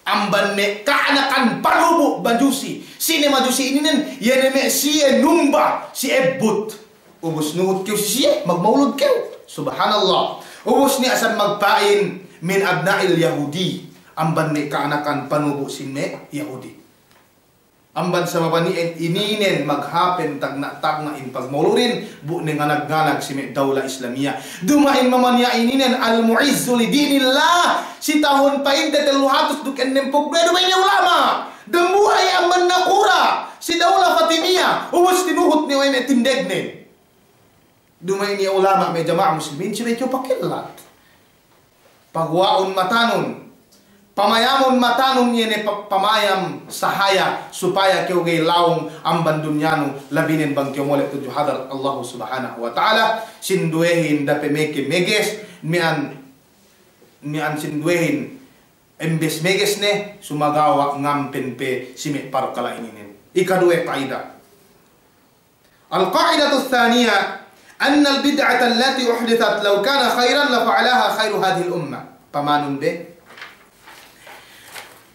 Amban me' ka'anakan panubu' Majusi. Sine Majusi ininen? Iye ne me' siye numba si ebbut. Ubus nuhut kew si siye, magmaulud kew. Subhanallah. Ubus niya' sab magpa'in min abna'il Yahudi. Amban me' ka'anakan panubu' sin me' Yahudi. Amban sabab inin, ininen maghapen tagna'-tagna' in pagmauludin, bu ne nganag-nganag si me' dawla Islamiyah. Duma'in mamaniya' ininen al-mu'izzu li dinillah, si tahun pa'inte tellu hatus duk ennempū' duwe, duma'in iye ulama'. Dambuwa' iye amban nakura' si dawla Fatimiyah, ubus tinuhut ne we' me' tindegnen. Duma'in iye ulama', me' jama'a muslimin, subey kew pakellat. Paguwa'un matanun, pamayamun matanun, iye ne pa-, pamayam sahaya, supaya kew ga'i lawung amban dunyanu, labinen bang kew mole' tudju hadarat Allahu Subhanahu wa Ta'ala. Sinduwehin dape meke meges, mi'an, mi'an sinduwehin embes meges ne, sumagawa' ngampen pe si me' parkala' ininen. Ikaduwe ka'ida. Al-qa'idatus thaniyah, annal bid'ata allati uhdithat law kana khairan la fa'alaha khairu hadhihil ummah. Pamanun be?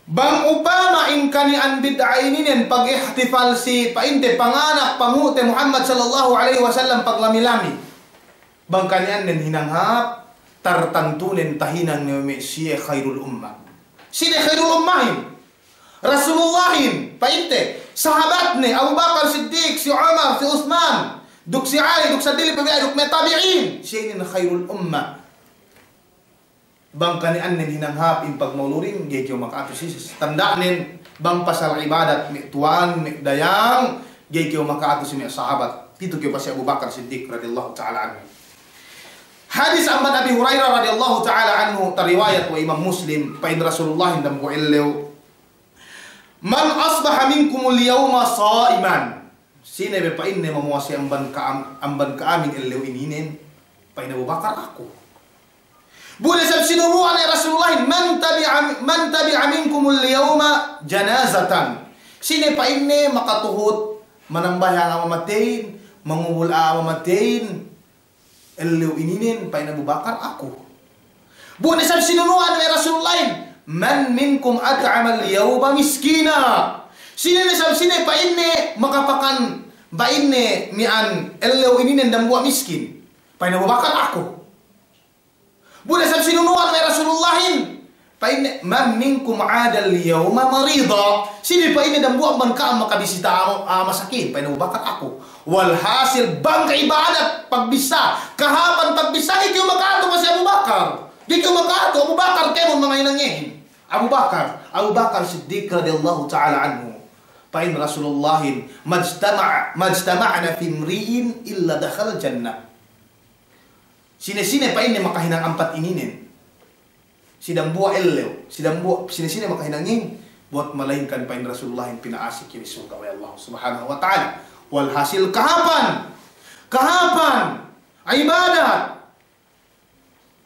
Bang upama in kani'an bid'a ininen pag-ihtifal si pa'inte panganak pangu'te Muhammad sallallahu alaihi wasallam paglami-lami. Bang kani'annen hinang hāp, tartantunen tahinang ne me' siye khairul ummah. Sine khairul ummahin? Rasulullahin, pa'inte, sahabatne, Abu Bakar Siddiq, si Umar, si Usman, duk si Ali, duk sadili pe we' duk me' tabi'in, siye inin khairul ummah. Bang kani'annen hinang hāp in pagmauludin, ga'i kew maka'atu si, si tanda'nen, bang pasal ibadat me' tuwan, me' dayang, ga'i kew maka'atu si me' sahabat. Pitu kew pa si Abu Bakar Siddiq radiyallahu ta'ala anhu. Hadis amban Abi Hurairah radiyallahu ta'ala anhu, tariwayat we' Imam Muslim, pa'in Rasulullahin dambuwa' ellew, "Man asbaha minkumul yawma sa'iman." Sine be pa'inne mamuwase amban ka'am-, amban ka'amin ellew ininen? Pa'in Abu Bakar, aku. Bu ne sab sinunu'an we' Rasulullahin, "Man tabi'a, man tabi'a minkumul yawma janazatan." Sine pa'inne makatuhut manambahayang a'a mamateyin, mangubul a'a mamateyin ellew ininen? Pa'in Abu Bakar, aku. Bu ne sab sinunu'an we' Rasulullahin, "Man minkum at'amal yawma miskina?" Sine ne sab, sine pa'inne makapakan pa'inne mi'an ellew ininen dambuwa' miskin? Pa'in Abu Bakar, aku. Bu ne sab sinunu'an we' Rasulullahin, pa'inne, "Man minkum 'adal yawma marida?" Sine pa'inne dambuwa' amban ka'am makabisita a'a, a'a masakin? Pa'in Abu Bakar, aku. Walhasil, bang ka'ibadat pagbissā, kahāpan pagbissā, ga'i kew maka'atu pa si Abu Bakar. Ga'i kew maka'atu, Abu Bakar kēmon mangahinang iyehin. Abu Bakar, Abu Bakar Siddiq radiyallahu ta'ala anhu. Pa'in Rasulullahin, "Majtama'a-, majtama'na fi imri'in illa dakhalal jannah." Sine-sine pa'inne makahinang ampat ininen, si dambuwa' ellew, si dambuwa', sine-sine makahinangin, buwat malaingkan pa'in Rasulullahin pina'asek iye si surga' we' Allah Subhanahu wa Ta'ala. Walhasil kahāpan, kahāpan ibadat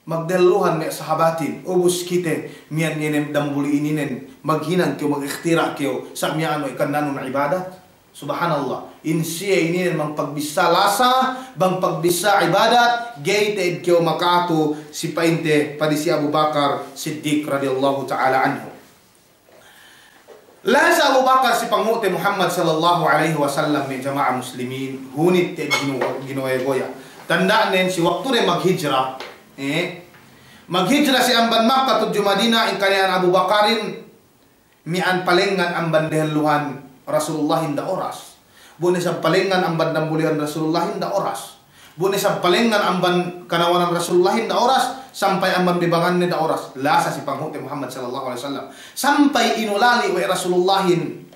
magdehelluhan me' sahabatin, ubus kite, miya'an iye ne dambuli ininen, maghinang kew, magikhtira' kew, sa' miya'an we' kannanun ibadat. Subhanallah. In siye ininen bang pagbissā lasa, bang pagbissā ibadat, ga'i te'ed kew maka'atu si pa'inte padi si Abu Bakar Siddiq radiyallahu ta'ala anhu. La'i si Abu Bakar si Panghu'te Muhammad sallallahu alaihi wasallam, me' jama'a muslimin, hunit te'ed ginu-, ginuwe goya. Tanda'nen si waktu de maghijra, eh, maghijra si amban Makka tudju Madina, in kaniyan Abu Bakarin, miya'an palengngan amban dehelluhan Rasulullahin da oras. Bu ne isab palengngan amban dambulihan Rasulullahin da oras. Bu ne isab palengngan amban kanawanan Rasulullahin da oras, sampay amban bibanganne da oras. Lasa si Panghu'te Muhammad sallallahu alaihi wasallam. Sampay inulali' we' Rasulullahin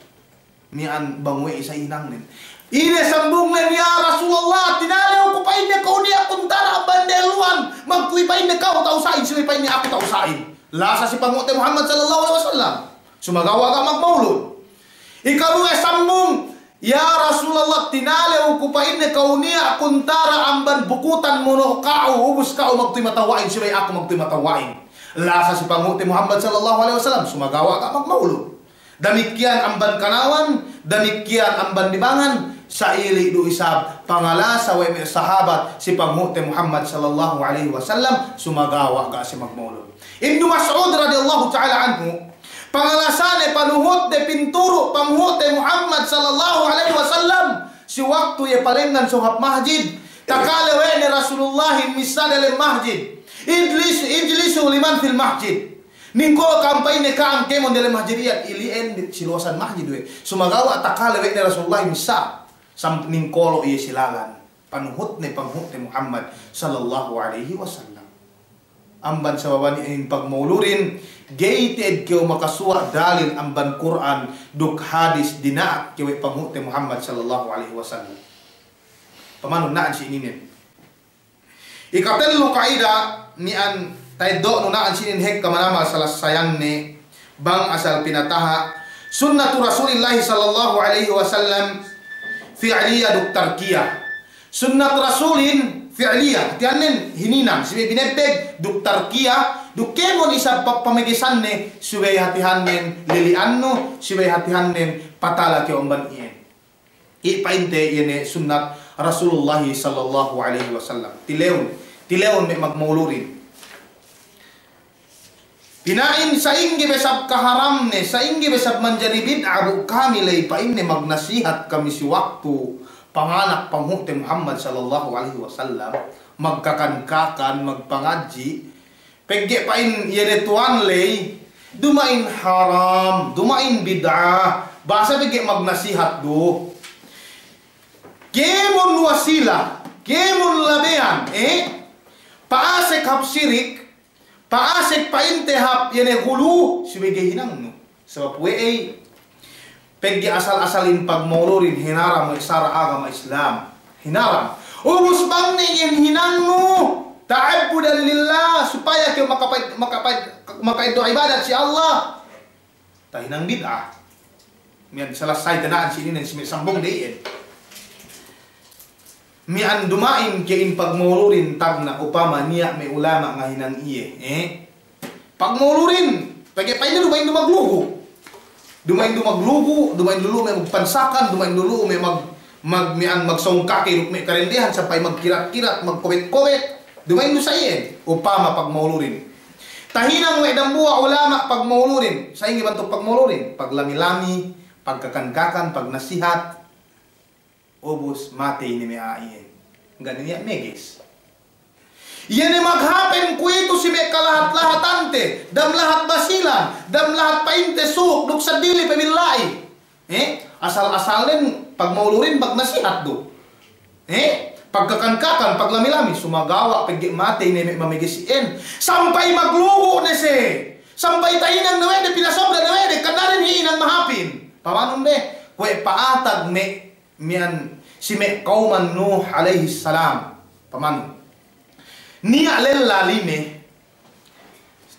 miya'an bang we'ey sa hinangnen. Ine sambungnen, "Ya Rasulullah, tinalew ku pa'inne ka'u niya' kuntara amban dehelluhan, magtuwi pa'inne ka'u ta'u sa'in, subey pa'inne aku ta'u sa'in." Lasa si Panghu'te Muhammad sallallahu alaihi wasallam. Sumagawa' ga' magmaulud. Ikaruwe sambung, "Ya Rasulullah, tinalew ku pa'inne ka'u niya' kuntara amban bukutan mono' ka'u, ubus ka'u magtuwi matawa'in, subey aku magtuwi matawa'in." Lasa si Panghu'te Muhammad sallallahu alaihi wasallam, sumagawa' ga' magmaulud. Damikkiyan amban kanawan, damikkiyan amban dibangan, sa'ili' du isab pangalasa we' me' sahabat si Panghu'te Muhammad sallallahu alaihi wasallam, sumagawa' ga' siye magmaulud. Ibnu Mas'ud radiyallahu ta'ala anhu, pangalasane panuhutde pinturu' Panghu'te Muhammad sallallahu alaihi wasallam, si waktu iye palengngan so hap masjid, takale we' ne Rasulullahin missā delem masjid. "Ijlis-, ijlisu liman fil masjid." Ningkolo' ka'am pa'inne ka'am kēmon delem masjid iyan, ili'en si luwasan masjid we'. Sumagawa' takale we' ne Rasulullahin missā. Sam-, ningkolo' iye si lalan. Panuhutne Panghu'te Muhammad sallallahu alaihi wasallam. Amban sabab inin pagmauludin, ga'i te'ed kew makasuwa' dalil amban Kur'an duk hadis dina'ak kew we' Panghu'te Muhammad sallallahu alaihi wasallam. Pamanun na'an si ininen. Ikatellu ka'ida miya'an ta'eddo'nu na'an si inin hekka manamal salassayanne bang asal pinataha', sunnatu Rasulillahi sallallahu alaihi wasallam fi'liyah duk tarkiyah. Sunnat Rasulin fi'liyah, hātinen hininang, subey binebbeg, duk tarkiyah, duk kēmon isab pa-, pamegesanne, subey hātihannen lili'annu, subey hātihannen patala kew amban iyan. Iye pa'inte iye ne sunnat Rasulullahi sallallahu alaihi wasallam. Tilewun, tilewun me' magmauludin. Pina'in sa'ingge be sab kaharamne, sa'ingge be sab manjari bid'a bu kami ley pa'inne magnasihat kami si waktu panganak Panghu'te Muhammad sallallahu alaihi wasallam, magkakan-kakan, magpangadji', pegge' pa'in iye ne tuwan ley, duma'in haram, duma'in bid'a, basa pegge' magnasihat du. Kēmon wasila, kēmon labeyan, eh? Pa'asek hap sirik, pa'asek pa'inte hap iye ne gulu, subey ga'i hinangnu. Sabab we'ey, pegge' asal-asalin pagmauludin hinaram we' sara' agama Islam. Hinaram. Ubus bang ne iyan hinangnu ta'abbudan lillah, supaya kew makapa'ed-, makapa'ed-, maka'eddo' ibadat si Allah. Tahinang bid'a. Miya'an salasay te na'an si ininen si me' sambung de iyan. Miya'an duma'in ke in pagmauludin tagna' upama niya' me' ulama' ngahinang iye, eh? Pagmauludin, pegge' pa'inne duma'in du maglugu'. Duma'in du maglugu', duma'in du lu'u me' magpansakan, duma'in du lu'u me' mag-, mag-, miya'an magsongkake duk me' karendehan sampay magkirat-kirat, magkobet-kobet. Duma'in du sa iyan, upama pagmauludin. Tahinang we' dambuwa' ulama' pagmauludin. Sa'ingge bantuk pagmauludin? Paglami-lami, pagkakan-kakan, pagnasihat. Ubus matey ne me' a'a iyan. Ga' ne niya' meges. Iye ne maghapen kuwe'itu si me' kalahat-lahatante, dam lahat Basilan, dam lahat pa'inte Suk, duk seddili pe bi la'i. Eh, asal-asalnen pagmauludin, pagnasihat du. Eh, pagkakan-kakan, paglami-lami, sumagawa' pegge' matey ne me' mameges iyan. Sampay maglugu' ne siye. Sampay tahinang ne we' de, pinasobra ne we' de, kanarin hinang mahāpin. Pamanun de, kuwe' pa'atag me' miya'an si me' kawman Nuh alayhis salam. Pamanun. Niya' lella lime,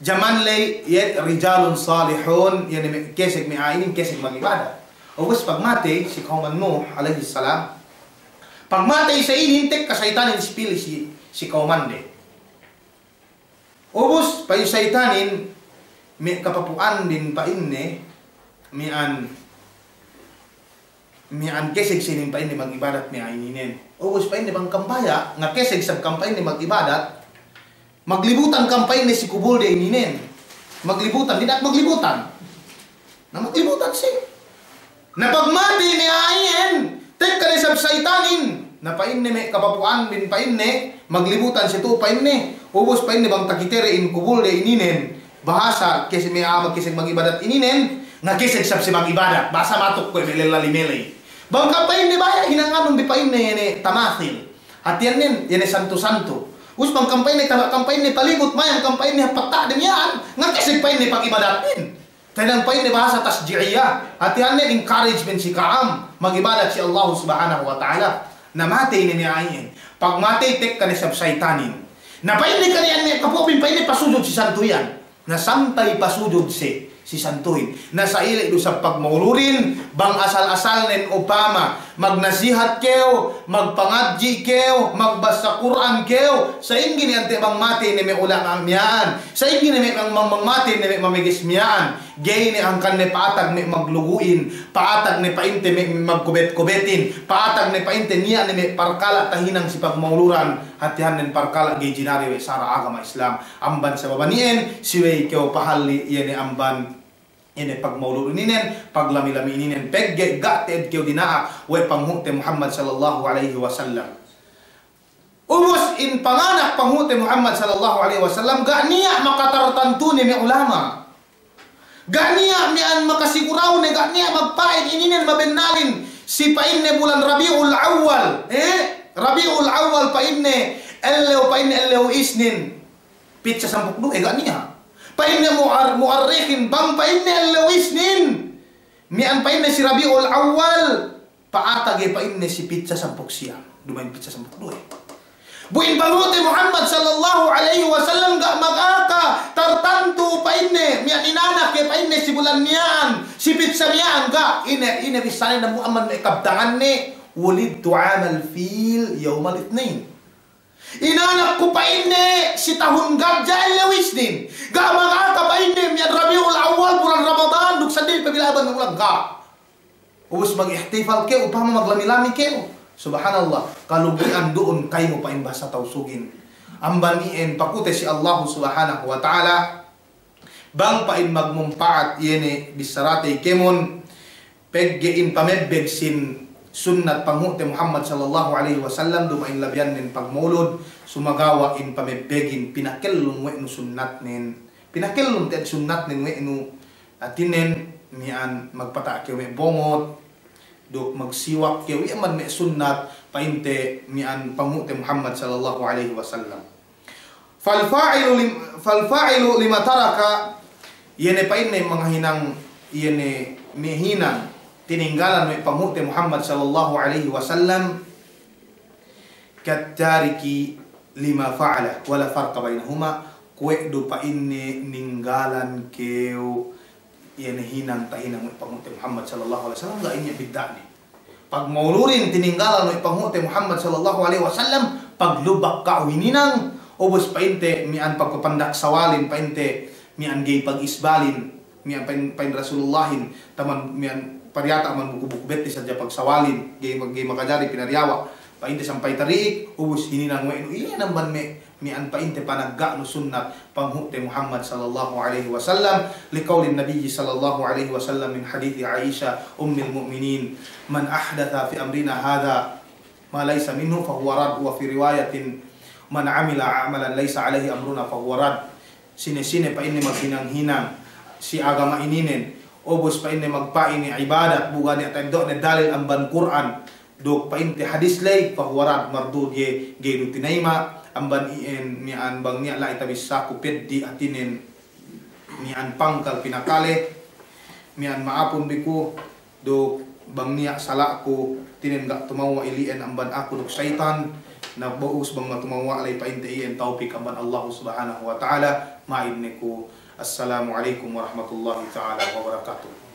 jaman ley iye rijalun salihun, iye ne me' keseg me' a'a inin keseg mag'ibadat. Ubus pagmatey si kawman Nuh alayhis salam, pagmatey sa inin tekka saytanin si pili si, si kawmande. Ubus pa'in saytanin, me' kapapu'anbin pa'inne, miya'an, miya'an keseg sinin pa'inne mag'ibadat me' a'a ininen. Ubus pa'inne bang kam baya', ngakeseg sab kam pa'inne mag'ibadat, maglibutan kam pa'inne si kubulde ininen. Maglibutan, dina'ak maglibutan. Na maglibutan si. Na pagmatey me' a'a iyan, tekka ne sab saytanin. Na pa'inne me' kapapu'anbin pa'inne, maglibutan si tu'u pa'inne. Ubus pa'inne bang takitede in kubulde ininen, bahasa keseg me' a'a keseg mag'ibadat ininen, ngakeseg sab si mag'ibadat. Bahasa matuk kuwe' me' lella lime ley. Bang kam pa'inne baya' hinanganun bi pa'inne iye ne tamathil. Hātihannen, iye ne santu-santu. Ubus bang kam pa'inne, tama' kam pa'inne palibut, mayam kam pa'inne patta' de miya'an, ngakeseg pa'inne pag'ibadatin. Tahinang pa'inne bahasa tasji'iyah, hātihannen encouragement si ka'am mag'ibadat si Allahu Subhanahu wa Ta'ala. Na matey ne me' a'a iyan. Pagmatey tekka ne sab saytanin. Na pa'inne kaniyan me' kapu'anbin pa'inne pasujud si santu iyan. Na sampay pasujud si, si santuhin. Na sa'ili' du sab pagmauludin, bang asal-asalnen upama magnasihat kew, magpangadji' kew, magbassa Kur'an kew, sa'ingge ne ante' bang matey ne me' ulama' miya'an, sa'ingge ne me' bang, bang, bang matey ne me' mameges miya'an, ga'i ne hangkan ne pa'atag me' maglugu'in, pa'atag ne pa'inte me' magkubet-kubetin, pa'atag ne pa'inte niya' ne me' parkala' tahinang si pagmauluran, hātihannen parkala' ga'i jinari we' sara' agama Islam. Amban sabab ani'en, siwe'i kew pahalli' iye ne amban iye ne pagmaulud ininen, paglami-lami ininen, pegge' ga' te'ed kew dina'ak we' panghu'te Muhammad sallallahu alayhi wasallam. Ubus in panganak panghu'te Muhammad sallallahu alayhi wasallam, ga' niya' makatartantu ne me' ulama'. Ga' niya' miya'an makasigurau ne, ga' niya' magpa'in ininen mabennalin si pa'inne bulan Rabiul Awwal, eh? Rabiul Awwal pa'inne ellew, pa'inne ellew Isnin. Pitsa sampū' duwe, ga' niya'. Pa'inne mu'ar-, mu'arrikhin bang pa'inne ellew Isnin. Miya'an pa'inne si Rabiul Awwal, pa'atag iye pa'inne si pitsa sampū' siyam. Duma'in pitsa sampū' duwe. Bu in panghu'te Muhammad sallallahu alayhi wasallam ga' magaka tartantu pa'inne, miya'an inanak iye pa'inne si bulan miya'an, si pitsa miya'an, ga', ine, ine bissānen dambuwa' amban me' kabtanganne, wulidtu amal fil yawmal ithnain. Inanakku pa'inne si tahun gadja ellew Isnin. Ga' magaka pa'inne miya'an Rabiul Awwal, bulan Ramadan, duk seddili pabila' bang bulan, ga'. Ubus magihtifal kew, upama maglami-lami kew. Subhanallah, kalugi'an du'un kaymu pa'in bahasa Tausugin. Amban iyan pakute si Allahu Subhanahu wa Ta'ala. Bang pa'in magmumpa'at iye ne bissarate kēmon, pegge' in pamebbeg sin sunnat panghu'te Muhammad sallallahu alayhi wasallam, duma'in labihannen pagmaulud, sumagawa' in pamebbegin pinakellum we' nu sunnatnen. Pinakellum te'ed sunnatnen we' nu, hātinen miya'an magpata' kew me' bongot, duk magsiwak kew, iye man me' sunnat pa'inte miya'an panghu'te Muhammad sallallahu alayhi wasallam. Fal fa'ilu lim-, fal fa'ilu lima taraka, iye ne pa'inne mangahinang, iye ne me' hinang tininggalan we' panghu'te Muhammad sallallahu alayhi wasallam, kat tariki lima fa'ala, wa la farqa baynahuma, kuwe' du pa'inne ninggalan kew iye ne hinang tahinang we' panghu'te Muhammad sallallahu alayhi wasallam, ga' iye bidda'ne. Pagmauludin tininggalan we' panghu'te Muhammad sallallahu alayhi wasallam, paglubak ka'u hininang, ubus pa'inte miya'an pagpapandak sawalin, pa'inte miya'an ga'i pagisbalin, miya'an pa'in, pa'in Rasulullahin, taman miya'an pariyata' amban buku-buku bette sadja pagsawalin, ga'i, ga'i makajari pinariyawa', pa'inte sampay tari'ik, ubus hininang we' nu, iye ne amban me' miya'an pa'inte panagga'nu sunnat panghu'te Muhammad sallallahu alayhi wasallam, liqawlin Nabiyyi sallallahu alayhi wasallam min hadithi Aisha ummil mu'minin, "Man ahdatha fi amrina hadha ma laysa minhu fahuwa radd," wa fi riwayatin, "Man amila amalan laysa alayhi amruna fahuwa radd." Sine-sine pa'inne maghinang-hinang si agama ininen, ubus pa'inne magpa'in ibadat, bu ga' niya' ta'eddo'ne dalil amban Kur'an, duk pa'inte hadis ley, fahuwa radd, mardud iye, ga'i du tinayima', amban iyan miya'an bang niya' la'i tabissāku peddi' hātinen Miya'an pangkal pinakale, miya'an ma'apun bi ku, duk bang niya' sala'ku, tinen ga' tumewwa' ili'en amban aku duk seyitan, na bo'us bang matumewwa' ley pa'inte iyan tawpik amban Allahu Subhanahu wa Ta'ala, ma'id ne ku. Assalamu alaikum warahmatullahi ta'ala wabarakatuh.